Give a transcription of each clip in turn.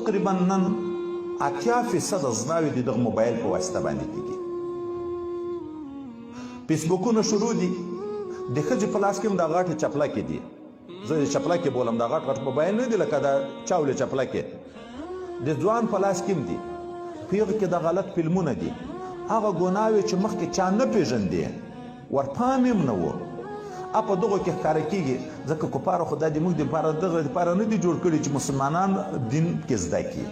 تقریبا نن 80% زناوې د دغه موبایل په واسطه باندې کیږي. فیسبوکونه شروع دي، د ښځې په لاس کې هم دا غټې چپلکې دي، زه یې چپلکې بولم، دا غټ غټ موبایل نه دي لکه دا چاولې چپلکې د ځوان په لاس کې هم دي. په هغه کې د غلط فلمونه دي، هغه ګناوې چې مخکې چا نه پېژندې، ورپام یې هم نه و، په دغو کې ښکاره کېږي. ځکه کفارو خو دا د موږ دپاره دغه دپاره نه دي جوړ کړي چې مسلمانان دین کې زده کړي،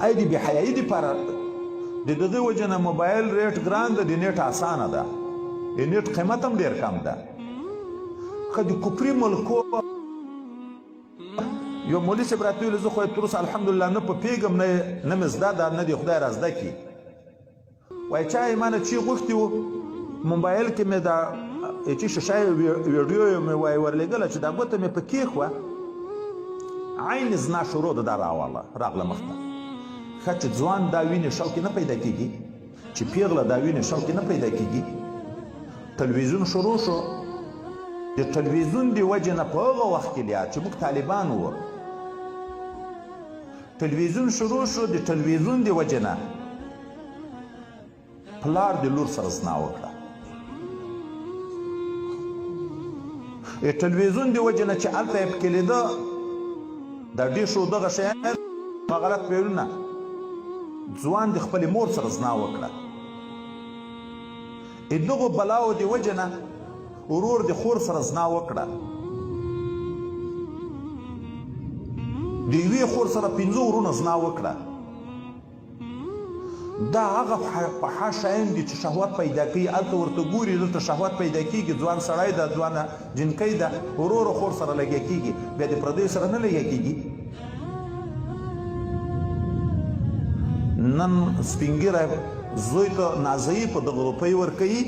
ای د بې حیایي دپاره. د دغې وجې نه موبایل ریټ ګران ده، د نیټ اسانه ده، د نیټ قیمت هم ډېر کم ده. که د کفري ملکو یو مولوي صاحب راته ویل، زه خو یې تر اوسه الحمدلله نه په پېږم، نه نه مې زده ده، نه دې خدای را زده کړي. وای چا یې مانه چې غوښتي وو، موبایل کې مې دا چې شیشه ویډیو مې وای ورلېږله چې دا ګوته مې په کېښوه، عین زنا شروع ده، دا راواله راغله مخته. ښه چې ځوان دا وینې شوق نه پیدا کېږي، چې پیغله دا وینې شوق نه پیدا کېږي. تلویزیون شروع شو، د تلویزیون دی وجې نه په هغه وخت کې لیا چې موږ طالبان وو، تلویزیون شروع شو، د تلویزیون دی وجې نه پلار د لور سره زنا وکړه. تلویزیون دی وجې نه چې هلته یې پکې لیده د ډیشو دغه شیان غلط پیلونه، ځوان د خپلې مور سره زنا وکړه. دغو بلاو دی وجې نه ورور د خور سره زنا وکړه، د یوې خور سره 5 ورونه زنا وکړه. دا هغه فحش شیان دي چې شهوت پیدا کوي، هلته ورته ګوري، دلته شهوت پیدا کېږي. ځوان سړی ده، ځوانه جینکۍ ده، ورور خور سره لګیا کېږي، بیا د پردیو سره نه لګیا کېږي. نن سپین ږیری زوی ته نازوي، په دغه روپۍ ورکوي،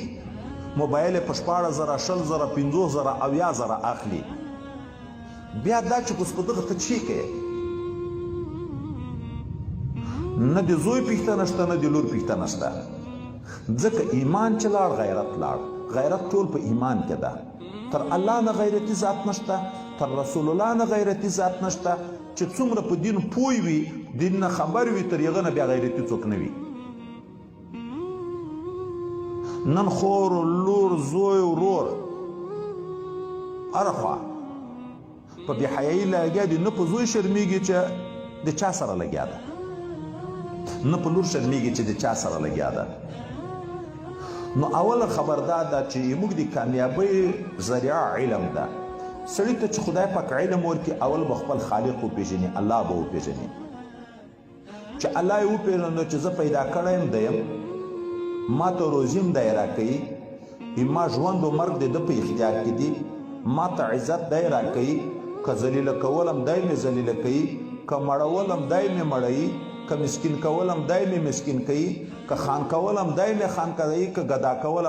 موبایل یې په 16,000، 20,000، 50,000، 70,000 اخلي. بیا دا چې اوس په دغه ته چی کوې؟ نه د زوی پښته نشته، نه د لور پښته نشته. ځکه ایمان چې لاړ، غیرت لاړ. غیرت ټول په ایمان کې ده. تر الله نه غیرتی ذات نشته، تر رسول الله نه غیرتی ذات نشته. چې څومره په دین پوی وي، دین نه خبر وي، تر هغه نه بیا غیرتی څوک نه وي. نن خور، لور، زوی، ورور هره خوا په بې حیایي لګیا دي. نه په زوی شرمیږي چې د چا سره لګیا ده، نه په لور شرمیږي چې د چا سره لګیا ده. نو اوله خبر دا ده چې موږ د کامیابۍ ذریعه علم ده. سړي ته چې خدای پاک علم ورکړي، اول به خپل خالق وپېژني، الله به وپېژني. چې الله یې وپېژندو چې زه پیدا کړی یم دی یم، ما ته روزي هم دی راکوي، ما ژوند او مرګ د ده په اختیار کې دي، ما ته عزت دی راکوي، که ذلیله کول هم دی مې ذلیله کوي، که مړول هم دی مې مړوي، که مسکین کول هم دی مې مسکین کوي، که خان کول هم دی مې خان کوي، که ګدا کول.